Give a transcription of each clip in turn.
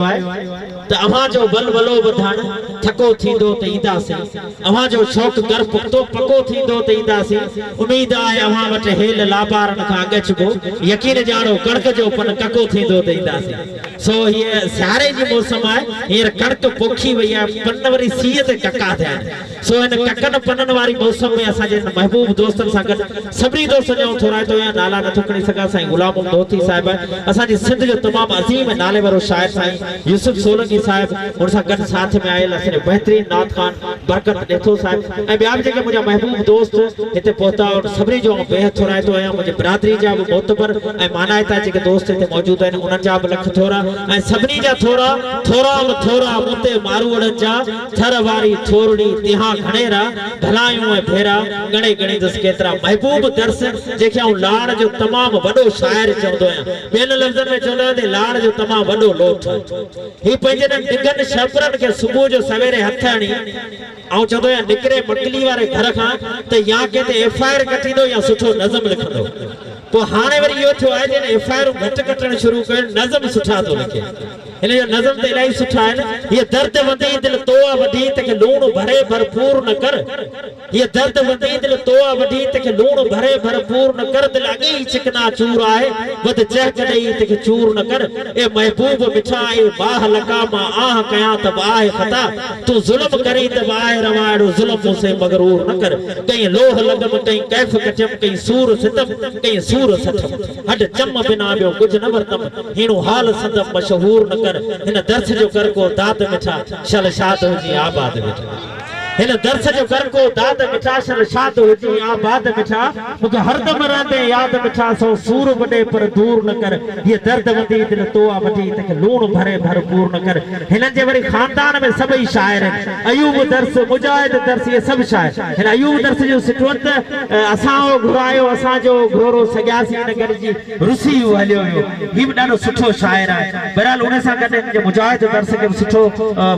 آهي ته اوهان جو ولولو وڌڻ ٿڪو ٿيندو ته اينداسين، اوهان جو شوق گر پختو پڪو ٿيندو ته اينداسين، اميد آهي اوهان وٽ هيل لابارن کان اڳ اچبو، يقين ڄاڻو ڪڻڪ جو پن ڪڪو ٿيندو ته اينداسين. سو هيء سياري جي موسم آهي، هينئر ڪڻڪ پوکي وئي آهي، پن وري سيء تي ڪڪا ٿيا آهن. سو هن ڪڪن پنن واري موسم ۾ اسان جي هن محبوب دوستن سان گڏ سڀني دوستن جو آئون ٿورائتو آهيان، نالا نٿو کڻي سگهان، سائين غلام محمد هوٿي صاحب اسان جي سنڌ جو تمام عظيم ۽ نالي وارو شاعر سائين يوسف سولنگي صاحب هن سان گڏ ساٿ ۾ آيل اسان جو بهترين نعت خوان برڪت ڏيٿو صاحب ۽ ٻيا به جيڪي منهنجا محبوب دوست هتي پهتا انهن سڀني جو آئون بيحد ٿورائتو آهيان، منهنجي برادري جا به معتبر ۽ مانائتا جيڪي دوست هتي موجود آهن انهن جا به لک ٿورا ۽ سڀني جا ٿورا ٿورا به ٿورا مون تي ماروئڙن جا. ٿر واري ٿورڙي تنهان گهڻيرا، ڀلايون ۽ ڀيرا، ڳڻي ڳڻيندس ڪيترا. محبوب درس، جنهن کي آئون لاڙ جو تمام وڏو شاعر چوندو آهيان. ٻين لفظن ۾ چوندو آهيان ته هي لاڙ جو تمام وڏو لوٺ آهي. هي پنهنجن ڊگهن شهپرن کي صبح جو سويري هٿ هڻي، آئون چوندو آهيان نڪري مڪلي واري گهر کان ته يا ڪنهن تي ايف I R ڪٽيندو يا سٺو نظم لکندو. پوء هاڻي وري اهو ٿيو آهي جو هن ايف I آرون گهٽ ڪٽڻ شروع ڪيون، نظم سٺا ٿو لکي. هن جا نظم ته الاهي سٺا آهن. هيء درد وندي دل تو آ وڍي تنهن کي لوڻ ڀري ڀرپور نه ڪر. هيء درد وندي دل تو آ وڍي تنهن کي لوڻ ڀري ڀرپور نه ڪر دل اڳي ئي چڪنا چور آهي وڌ چهڪ ڏئي تنهن کي چور نه ڪر. اي محبوب مٺا اي ماهه لقا مان آهه ڪيان ته به آهي خطا تون ظلم ڪرين ته به آهي روا اهڙو ظلم مون سين مغرور نه ڪر. ڪئين لوهه لڳم ڪئين ڪيف ڪٺيم ڪئين سور ستم ڪئين سور سٺم. هڏ چم بنا ٻيو ڪجهه نه ورتم، هيڻو حال سندم مشهور نه ڪر، هن درس جو ڪر ڪو داد مٺا، شل شاد هجين آباد مٺا. هن درس جو ڪر ڪو داد مٺا، شل شاد هجين آباد مٺا، مون کي هردم رهندين ياد مٺا، سو سور به ڏي پر دور نه ڪر، هيء درد وندي دل تو آ وڍي، تنهن کي لوڻ ڀري ڀرپور نه ڪر. هنن جي وري خاندان ۾ سڀئي شاعر آهن، ايوب درس، مجاهد درس اهي سڀ شاعر. هن ايوب درس جون سٽون ته اسان هو گهرايو اسان جو گهورو سڳياسين نه گڏجي رسي هو هليو ويو. هي به ڏاڍو سٺو شاعر آهي. بهرحال ان سان گڏ هن جي مجاهد درس کي به سٺو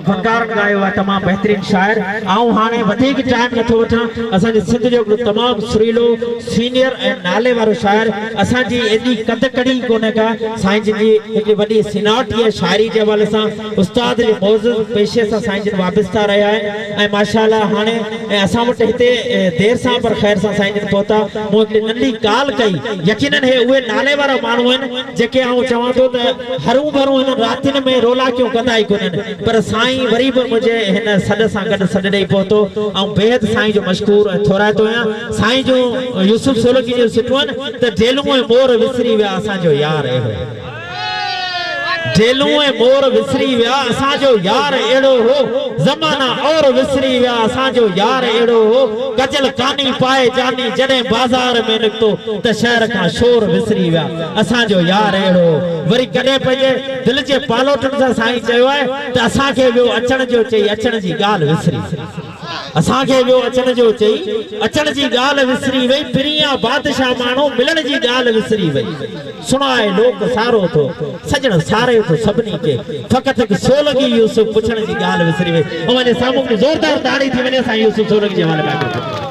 فنڪارن ڳايو آهي تمام بهترين شاعر. آئون هاڻي وڌيڪ ٽائيم نٿو وٺان اسان جي سنڌ جو هڪڙو تمام سريلو سينيئر ۽ نالي وارو شاعر اسان جي ايڏي قد ڪڙي ئي ڪونهي ڪا سائين جن جي هڪڙي وڏي سينارٽي آهي شاعري جي حوالي سان استاد جي معزز پيشي سان سائين جن وابسته رهيا آهن ۽ ماشاء الله هاڻي اسان وٽ هتي دير سان پر خير سان سائين جن پهتا. مون هڪڙي ننڍڙي ڪال ڪئي. يقينن هي اهي نالي وارا ماڻهو آهن جيڪي آئون چوان ٿو ته هرون ڀرون هنن راتين ۾ رولاڪيون ڪندا ئي ڪونهن پر سائين وري به منهنجي هن سڏ سان گڏ سڏ ڏئي پهتو. آئون بيحد سائين جو مشڪور ۽ ٿورائتو آهيان. سائين جون يوسف سولنگي جون سٽون آهن ته ڊيلون ۽ مور وسري ويا اسان جو يار اهڙو. ڊيلون ۽ مور وسري ويا اسان جو يار اهڙو هو زمانا اور وسري ويا اسان جو يار اهڙو هو ڪجل ڪاني پائي جاني جڏهن بازار ۾ نڪتو ته شهر کان شور وسري ويا اسان جو يار اهڙو هو وري ڪڏهن پنهنجي دل جي پالوٽن سان سائين چيو آهي ته اسان کي ويو اچڻ جو چئي اچڻ جي ڳالهه وسري اسان کي ويو اچڻ جو چئي اچڻ جي ڳالهه وسري وئي پرين آ بادشاهه ماڻهو ملڻ جي ڳالهه وسري وئي. سڻائي لوڪ سارو ٿو، سڄڻ ساري ٿو سڀني کي، فقط هڪ سولنگي يوسف پڇڻ جي ڳالهه وسري وئي. اوهان جي سامهون هڪڙي زوردار تاڙي ٿي وڃي سائين يوسف سولنگي جي حوالي مائڪروفون.